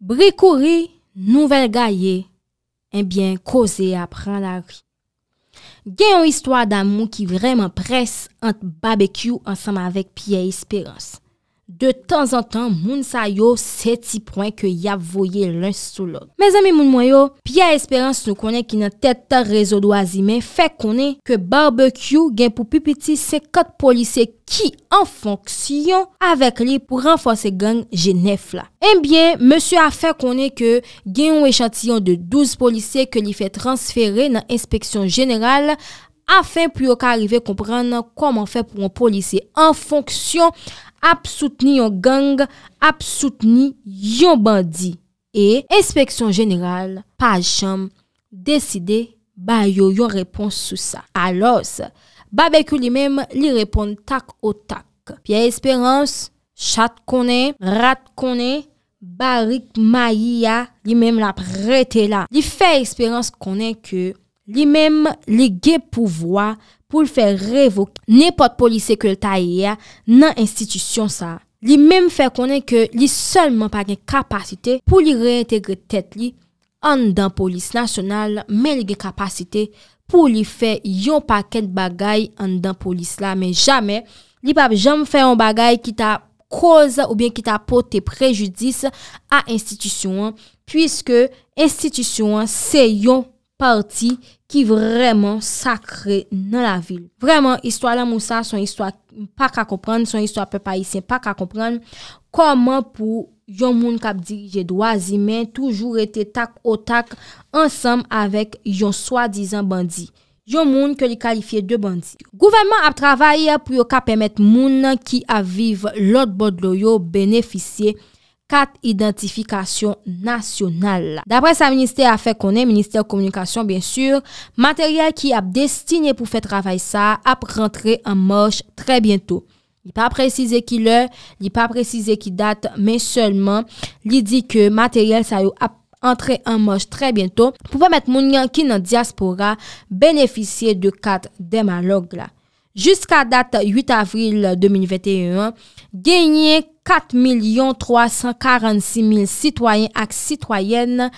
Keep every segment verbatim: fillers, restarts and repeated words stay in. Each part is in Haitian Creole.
Bri kouri, nouvèl gaye, ebyen, koze a pran lari. Gen yon istwa damou ki vrèman près ant Babekyou ansanm avèk Pyè Esperans. De tanzantan, moun sa yo se ti pwen ke y ap voye len sou lòt. Mezanmi, moun mwen yo, Pyè Esperans, nou konnen, ki nan tèt rezo dwa imen, fè konnen ke Babekyou gen pou pi piti senkant polisye ki an fonksyon avèk li pou ranfòse gang G nèf la. Ebyen, mesye a fè konnen ke gen yon echantiyon de douz polisye ke li fè transfere nan enspeksyon jeneral, afen pou yo ka rive konprann kòman fè pou yon polisye an fonksyon ap soutni yon gang, ap soutni yon bandi. E enspeksyon jeneral pa janm deside ba yo yon repons sou sa. Alòs, Babekyou li menm, li reponn tak o tak. Pyè Esperans, chat konnen, rat konnen, barik mayi a, li menm l ap rete la. Li fè Esperans konnen ke li menm, li gen pouvwa pou l fè revoke nenpòt polisye ke l ta ye a nan enstitisyon sa a. Li menm fè konnen ke li sèlman pa gen kapasite pou li reyentegre tèt li anndan polis nasyonal, men li gen kapasite pou li fè yon pakèt bagay anndan polis la, men jamè li p ap janm fè yon bagay ki ta koz oubyen ki ta pote prejidis a enstitisyon an, piske enstitisyon an se yon pati ki vrèman sakre nan lavi l. Vrèman, istwa lanmou sa se yon istwa m pa ka konprann, se yon istwa pèp ayisyen pa ka konprann. Kòman pou yon moun k ap dirije dwa imen toujou rete tak o tak ansanm avèk yon swadizan bandi? Yon moun ke li kalifye de bandi. Gouvènman ap travay pou yo ka pèmèt moun ki ap viv lòt bò dlo yo benefisye kat idantifikasyon nasyonal la. Daprè sa ministè a fè konnen, ministè kominikasyon, byen si, materyèl ki ap destine pou fè travay sa a ap rantre an mach trè byento. Li pa presize ki lè, li pa presize ki dat, men sèlman li di ke materyèl sa yo ap antre an mach trè byento pou pèmèt moun ki nan dyaspora benefisye de kat Dèmalòg la. Jiska dat uit avril de mil venteyen an, genyen kat milyon twa san karannsis mil sitwayen ak sitwayèn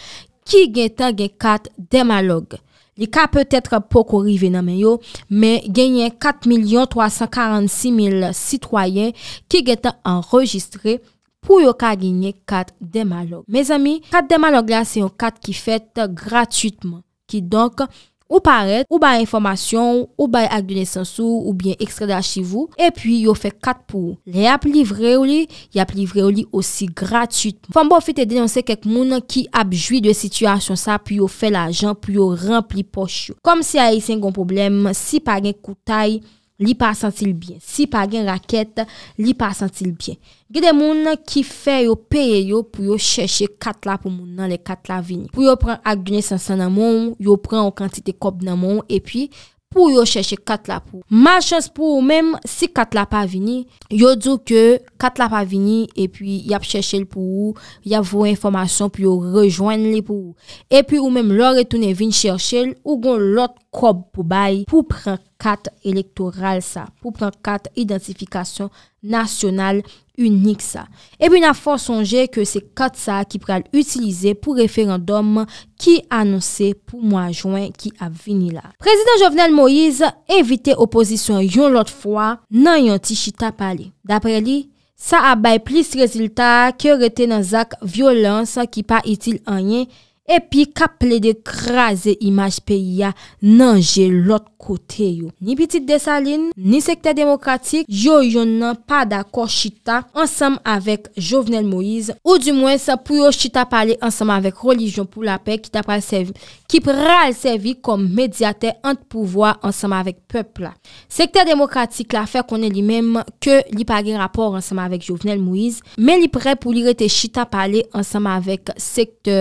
ki gentan gen kat Dèmalòg. Li ka petèt poko rive nan men yo, men genyen kat milyon twa san karannsis mil sitwayen ki gentan anrejistre pou yo ka genyen kat Dèmalòg. Mezanmi, kat Dèmalòg la se yon kat ki fèt gratwitman. Kidonk, ou parèt, ou bay enfòmasyon w, ou bay ak de nesans ou, oubyen ekstrè dachiv ou, epi yo fè kat pou ou. Lè y ap livre w li, y ap livre w li osi gratwitman. Fò m pwofite denonse kèk moun ki ap jwi de sitiyasyon sa pou yo fè lajan, pou yo ranpli pòch yo. Kòmsi Ayisyen gon pwoblèm, si pa gen koutay, li pa santi l byen. Si pa gen rakèt, li pa santi l byen. Gen de moun ki fè yo peye yo pou yo chèche kat la pou moun nan lè kat la vini. Pou yo pran ak de nesans lan nan men w, yo pran yon kantite kòb nan men w, epi pou yo chèche kat la pou ou. Malchans pou ou menm, si kat la pa vini, yo di w ke kat la pa vini, epi y ap chèche l pou ou, y ap voye enfòmasyon pou yo rejwenn li pou ou. Epi ou menm, lè w retounen vin chèche l, ou gon lòt kòb pou bay pou pran kat elektoral sa, pou pran kat idantifikasyon nasyonal inik sa. Epi n ap fè w sonje ke se kat sa ki pral itilize pou referandòm ki anonse pou mwa jen ki ap vini la. Prezidan Jovenel Moïse envite opozisyon yon lòt fwa nan yon ti chita pale. Daprè li, sa ap bay plis rezilta ke rete nan zak vyolans ki pa itil anyen epi k ap plede kraze imaj peyi a nan je lòt kote yo. Ni Pitit Desalin, ni Sektè Demokratik, yo yonn nan pa dakò chita ansanm avèk Jovenel Moïse, oudimwens pou yo chita pale ansanm avèk Relijyon pou Lapè ki ta pral sèvi, ki pral sèvi kòm medyatè ant pouvwa ansanm avèk pèp la. Sektè Demokratik la fè konnen li menm ke li pa gen rapò ansanm avèk Jovenel Moïse, men li prè pou li rete chita pale ansanm avèk sektè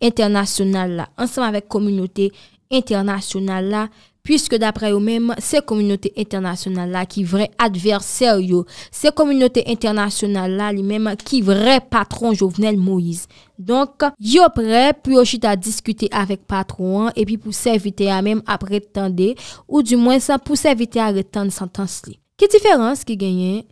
entènasyonal la, ansanm avèk kominote entènasyonal la, piske daprè yo menm, se kominote entènasyonal la ki vrè advèsè yo, se kominote entènasyonal la li menm ki vrè patwon Jovenel Moïse. Donk, yo prè pou yo chita diskite avèk patwon an epi pou sèvitè a menm ap ret tande, oudimwens pou sèvitè a ret tann santans li. Ki diferans ki genyen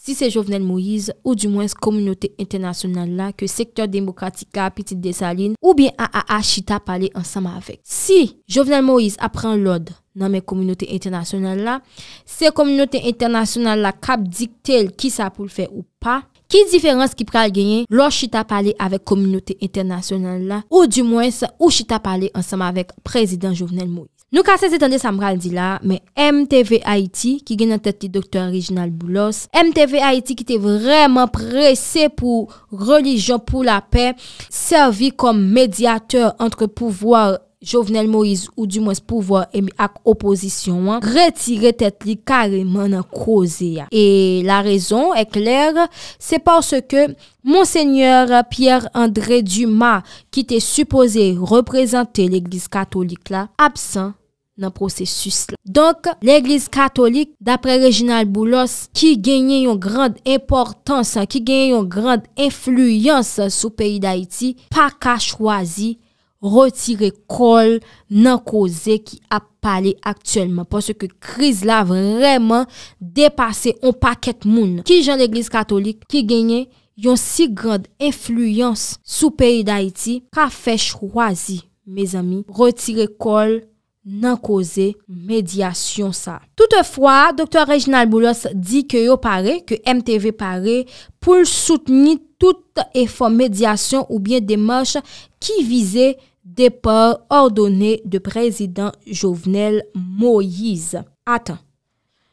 si se Jovenel Moïse, oudimwens kominote entènasyonal la, ke sektè demokratik la, Pitit Desalin, oubyen A A A chita pale ansanm avèk. Si Jovenel Moïse ap pran lòd nan men kominote entènasyonal la, se kominote entènasyonal la k ap dikte l kisa pou l fè ou pa. Ki diferans ki pral genyen lè w chita pale avèk kominote entènasyonal la, oudimwens ou chita pale ansanm avèk prezidan Jovenel Moïse? Nou ka sezi tande sa m pral di la, men M T V Haïti, ki gen nan tèt li Doktè Reginald Boulos, M T V Haïti ki te vrèman prese pou Religion pour la Paix sèvi kòm medyatè ant pouvwa Jovenel Moïse, oudimwens pouvwa e ak opozisyon an, retire tèt li kareman nan koze a. E la raison est claire, c'est parce que Monseigneur Pierre André Dumas, ki te sipoze reprezante Legliz Katolik la, absan nan pwosesis la. Donk, Legliz Katolik, daprè Reginald Boulos, ki genyen yon grand enpòtans, ki genyen yon grand enfliyans sou peyi Dayiti, pa ka chwazi retire kò l nan koze ki ap pale aktyèlman, paske kriz la vrèman depase on pakèt moun. Kijan Legliz Katolik, ki genyen yon si grand enfliyans sou peyi Dayiti, ka fè chwazi, mezanmi, retire kò l nan koze medyasyon sa? Toutefwa, Doktè Reginald Boulos di ke yo pare, ke M T V pare pou l soutni tout efò medyasyon oubyen demach ki vize départ ordonné de prezidan Jovenel Moïse. Atan.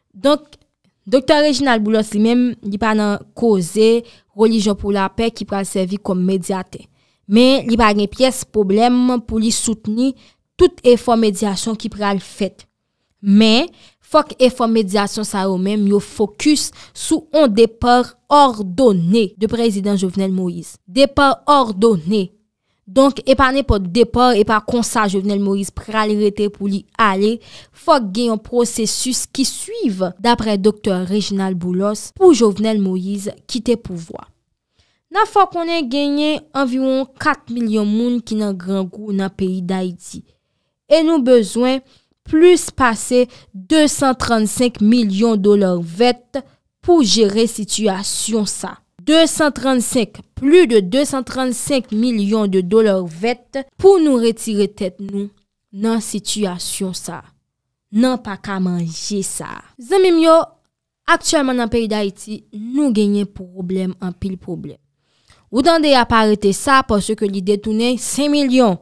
Donk, Doktè Reginald Boulos li menm, li pa nan koze Religion pour la Paix ki pral sèvi kòm medyatè. Men, li pa gen pyès pwoblèm pou li soutni tout efò medyasyon ki pral fèt. Men, fòk efò medyasyon sa yo menm yo fokis sou on départ ordonné de prezidan Jovenel Moïse. Départ ordonné. Donk, e pa nenpòt départ, e pa konsa Jovenel Moïse pral rete pou li ale. Fòk gen yon pwosesis ki swiv, daprè Doktè Reginald Boulos, pou Jovenel Moïse kite pouvwa. N ap fè w konnen genyen anviwon kat milyon moun ki nan grangou nan peyi Dayiti. E nou bezwen plis pase de san trannsenk milyon dola vèt pou jere sitiyasyon sa. De san trannsenk, plus de de san trannsenk milyon de dola vèt pou nou retire tèt nou nan sitiyasyon sa. Nan pa ka manje sa. Zanmi m yo, aktyèlman nan peyi Dayiti, nou genyen pwoblèm, anpil pwoblèm. Ou tande y ap arete sa paske li detounen senk milyon.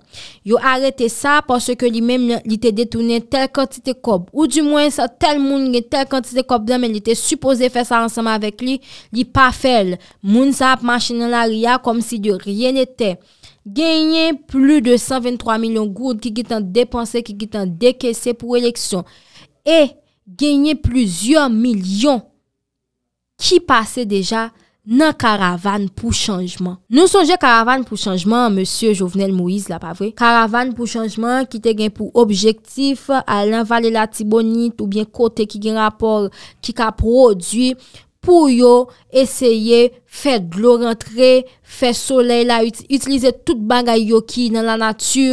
Yo arete sa paske li menm li te detounen tèl kantite kòb. Oudimwens, tèl moun gen tèl kantite kòb nan men li, te sipoze fè sa ansanm avèk li, li pa fè l. Moun sa ap mache nan lari a kòmsi de rien n'était. Genyen plis de san venntwa milyon goud ki gentan depanse, ki gentan dekese pou eleksyon. E genyen plizyè milyon ki pase deja nan Karavàn pou Chanjman. Nou sonje Karavàn pou Chanjman, mesye Jovenel Moïse la, pa vre? Karavàn pou Chanjman ki te gen pou objektif al nan Vale Latibonit oubyen kote ki gen rapò ki ka pwodui pou yo eseye fè dlo rantre, fè solèy la, it-, itilize tout bagay yo ki nan lanati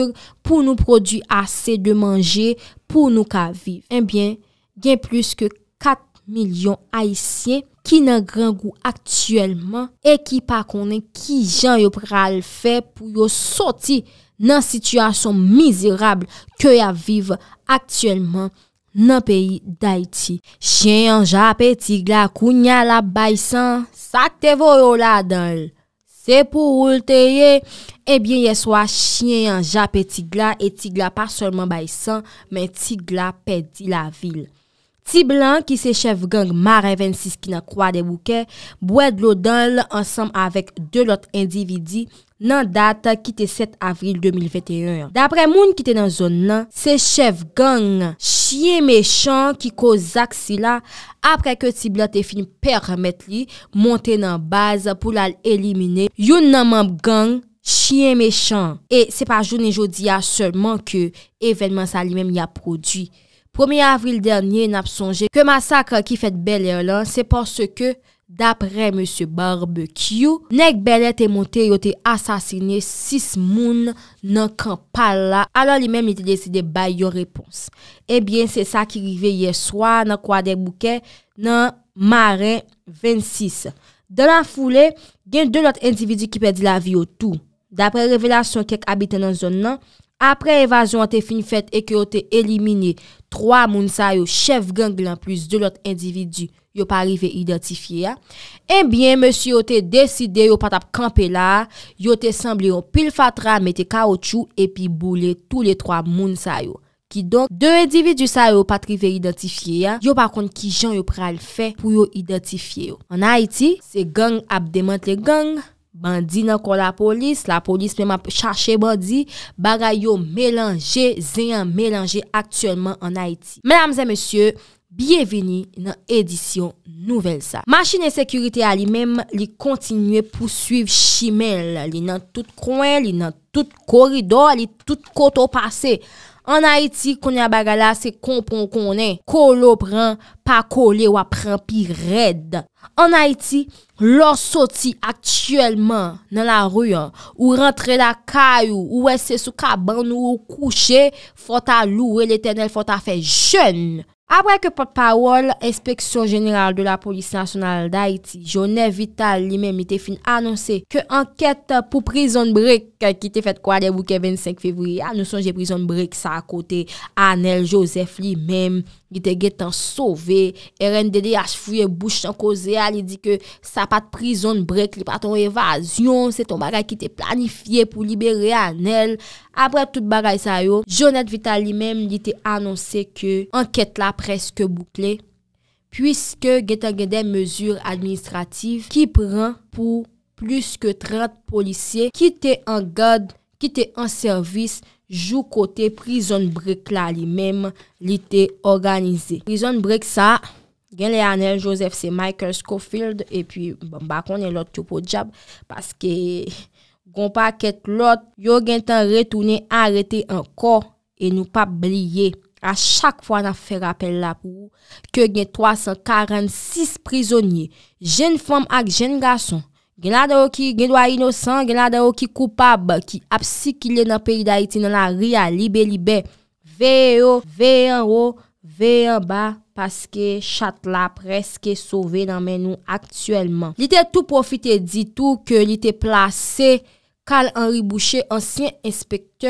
pou nou pwodui ase de manje pou nou ka viv. Ebyen, gen plis ke kat milyon Ayisyen ki nan grangou aktyèlman e ki pa konnen kijan yo pral fè pou yo soti nan sitiyasyon mizerab ke y ap viv aktyèlman nan peyi Dayiti. Chen an jape tig la, kounye a l ap bay san, sa k te voye w ladan l, se pou ou l te ye. Ebyen, yèswa, chen an jape tig la, e tig la pa sèlman bay san, men tig la pèdi lavi l. Ti Blan, ki se chèf gang Maren vennsis ki nan Kwadèboukè, bwè dlo dan l ansanm avèk de lòt endividi nan dat ki te sèt avril de mil venteyen an. Daprè moun ki te nan zòn nan, se chèf gang Chyen Mechan ki koz zak sila, aprè ke Ti Blan te fin pèmèt li monte nan baz pou l al elimine youn nan manm gang Chyen Mechan. E se pa jounen jodi a sèlman ke evènman sa li menm y ap pwodui. Premye avril dènye, n ap sonje ke masak ki fèt Bèlè lan, se paske, daprè mesye Barbecue, nèg Bèlè te monte, yo te asasine sis moun nan kan pa l la, alò li menm li te deside bay yon repons. Ebyen, se sa ki rive yè swa nan Kwadèboukè, nan Maren vennsis. Dan lafoule, gen de lòt endividi ki pèdi lavi yo tou. Daprè revelasyon kèk abitan nan zòn nan, apre evazyon an te fin fèt e ke yo te elimine twa moun sa yo, chèf gang lan plis de lòt endividi yo pa rive idantifye a, ebyen, mesye yo te deside yo pa t ap kanpe la a, yo te sanble yon pil fatra, mete kawotchou epi boule toulètwa moun sa yo. Kidonk, de endividi sa yo pa t rive idantifye a, yo pa konn kijan yo pral fè pou yo idantifye yo. Ann Ayiti, se gang ap demantle gang, bandi nan kò lapolis, lapolis menm ap chache bandi, bagay yo melanje, zen an melanje aktyèlman ann Ayiti. Medam e mesye, byenvini nan edisyon nouvèl sa. Machin ensekirite a li menm, li kontinye pouswiv chimen l, li nan tout kwen, li nan tout koridò, li tout kote w pase. Ann Ayiti, kounye a bagay la se konprann konnen, kole w pran, pa kole w ap pran pi rèd. Ann Ayiti, lè w soti aktyèlman nan lari an, ou rantre lakay ou, ou wè se sou kabann ou ou kouche, fò w ta louwe Letènèl, fò w ta fè jèn. Apre ke pòtpawòl Enspeksyon Jeneral de la Polis Nasyonal d Ayiti, Jonè Vital, li menm, li te fin anonse ke ankèt pou Prison Break ki te fèt Kwadèboukè vennsenk fevriye a, nou sonje Prison Break sa kote Anèl Joseph li menm, li te gentan sove, R N D D H fouye bouch nan koze a, li di ke sa pa t Prison Break, li pa t yon evazyon, se t yon bagay ki te planifye pou libere Anèl. Apre tout bagay sa yo, Jonè Vital li menm, li te anonse ke ankèt la prèske boukle, puiske gentan gen de mezi administratif ki pran pou plis ke trant polisye ki te an gad, ki te an sèvis jou kote Prison Break la li menm, li te òganize. Prison Break sa, genlè Anèl Joseph se Michael Scofield, epi, bon, m pa konnen lòt yo podyab, paske gon pakèt lòt, yo gentan retounen arete ankò, e nou p ap bliye, a chak fwa n ap fè rapèl la pou ou, ke gen twa san karannsis prizonye, jenn fanm ak jenn gason, gen ladan yo ki gen dwa inosan, gen ladan yo ki koupab, ki ap sikile nan peyi Dayiti nan lari a libe libe. Veye yo, veye anwo, veye anba, paske chat la prèske sove nan men nou aktyèlman. Li te tou pwofite di tou ke li te plase Carl Henry Boucher, ansyen enspektè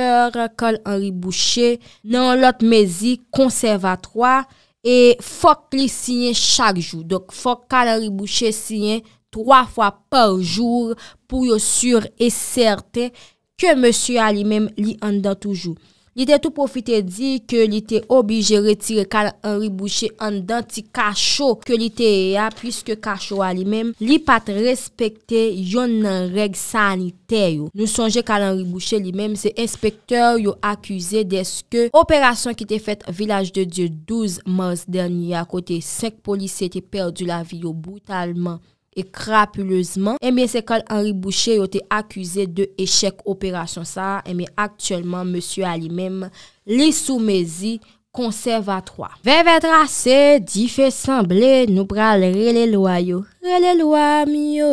Carl Henry Boucher, nan yon lòt mezi konsèvatwa, e fòk li siyen chak jou. Donk, fòk Carl Henry Boucher siyen twa fwa pa jou pou yo si e sèten ke mesye a li menm li anndan toujou. Li te tou pwofite di ke li te oblije retire Carl Henry Boucher anndan ti kacho ke li te ye a, puiske kacho a li menm, li pa t respekte yonn nan règ sanitè yo. Nou sonje Carl Henry Boucher li menm se enspektè yo akize dèske operasyon ki te fèt Vilaj de Dye douz mas dènye a, kote senk polisye te pèdi lavi yo britalman e krapilezman, ebyen se Carl Henry Boucher yo te akize de echèk operasyon sa a, ebyen aktyèlman mesye a li menm, li sou mezi konsèvatwa. Vèvè trase, dife sanble, nou pral rele lwa yo. Rele lwa m yo.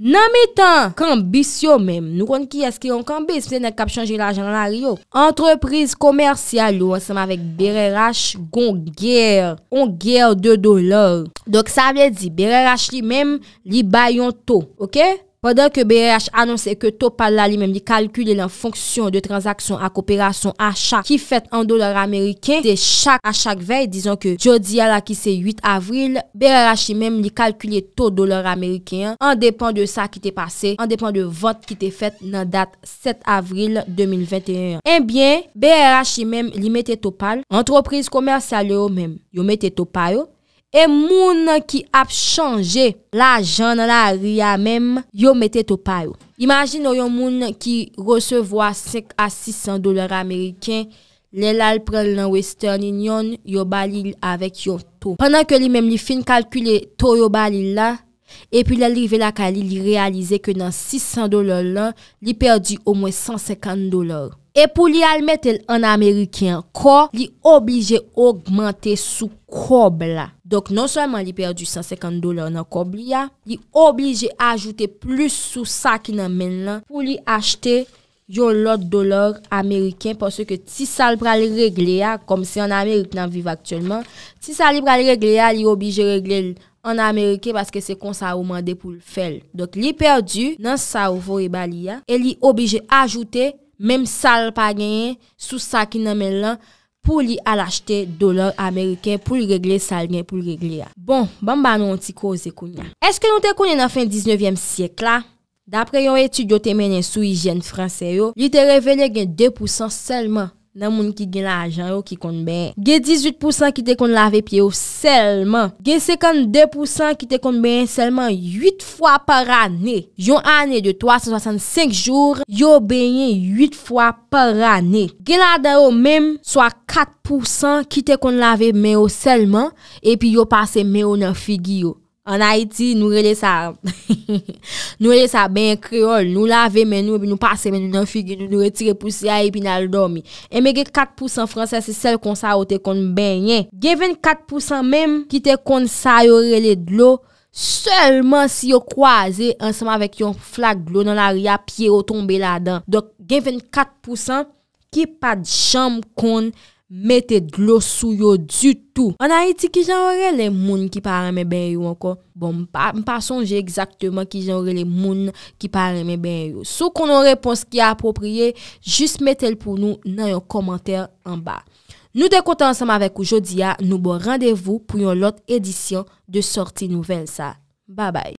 Nan mitan kanbis yo menm, nou konn kiyès ki yon kanbis, se nèg k ap chanje lajan nan lari yo. Antrepriz komèsyal yo ansanm avèk B R H gon gè, on gè de dola. Donk sa vle di B R H li menm, li bay yon to, oke? Pandan ke B R H anonse ke to pa l la li menm li kalkile l an fonksyon de tranzaksyon ak operasyon acha ki fèt an dola ameriken, se chak a chak vèy, dizon ke jodi a la ki se uit avril, B R H li menm li kalkile to dola ameriken an, an depan de sa ki te pase, an depan de vant ki te fèt nan dat sèt avril de mil venteyen an. Ebyen, B R H li menm li mete to pa l, antrepriz komèsyal yo menm, yo mete to pa yo, e moun ki ap chanje lajan nan lari a menm, yo mete to pa yo. Imajine w yon moun ki resevwa senk a sis san dola ameriken, lè l al pran l nan Western Union, yo ba li l avèk yon to. Pandan ke li menm li fin kalkile to yo ba li l la, epi lè l rive lakay li, li reyalize ke nan sis san dola l lan, li pèdi omwen san senkant dola. E pou li al mete l an ameriken ankò, li oblije ogmante sou kòb la. Donk, non sèlman li pèdi san senkant dola nan kòb li a, li oblije ajoute plis sou sa ki nan men l lan pou li achte yon lòt dola ameriken, paske ti sa l pral regle a, kòm se ann Amerik n ap viv aktyèlman, ti sa li pral regle a, li oblije regle l ann ameriken, paske se konsa yo mande pou l fè l. Donk, li pèdi nan sa yo voye ba li a, e li oblije ajoute menm sa l pa genyen sou sa ki nan men l lan, pou li al achte dola ameriken pou l regle sa l gen pou l regle a. Bon, ban m ba nou yon ti koze kounye a. Èske nou te konnen nan fen diznevyèm syèk la, dapre yon etid yo te mennen sou ijyèn fransè yo, li te revele gen de pousan sèlman nan moun ki gen lajan yo ki konn benyen. Gen dizuit pousan ki te konn lave pye yo sèlman. Gen senkannde pousan ki te konn benyen sèlman uit fwa pa ane. Yon ane de twa san swasannsenk jou, yo benyen uit fwa pa ane. Gen ladan yo menm, swa kat pousan ki te konn lave men yo sèlman, epi yo pase men yo nan figi yo. Ann Ayiti, nou rele sa, nou rele sa benyen kreyòl. Nou lave men nou, epi nou pase men nou nan figi nou, nou retire pousyè a, epi n al dòmi. Enben, gen kat pousan fransè, se sèl konsa yo te konn benyen. Gen vennkat pousan menm ki te konn sa yo rele dlo, sèlman si yo kwaze ansanm avèk yon flak dlo nan lari a, pye yo tonbe ladan. Donk, gen vennkat pousan ki pa t janm konn mete dlo sou yo ditou. Ann Ayiti, kijan yo rele moun ki pa renmen benyen yo ankò? Bon, m pa, m pa sonje egzakteman kijan yo rele moun ki pa renmen benyen yo. Si w konn yon repons ki apwopriye, jis mete l pou nou nan yon kòmantè anba. Nou te kontan ansanm avèk ou jodi a, nou ba w randevou pou yon lòt edisyon de Sòti Nouvèl sa. Babay.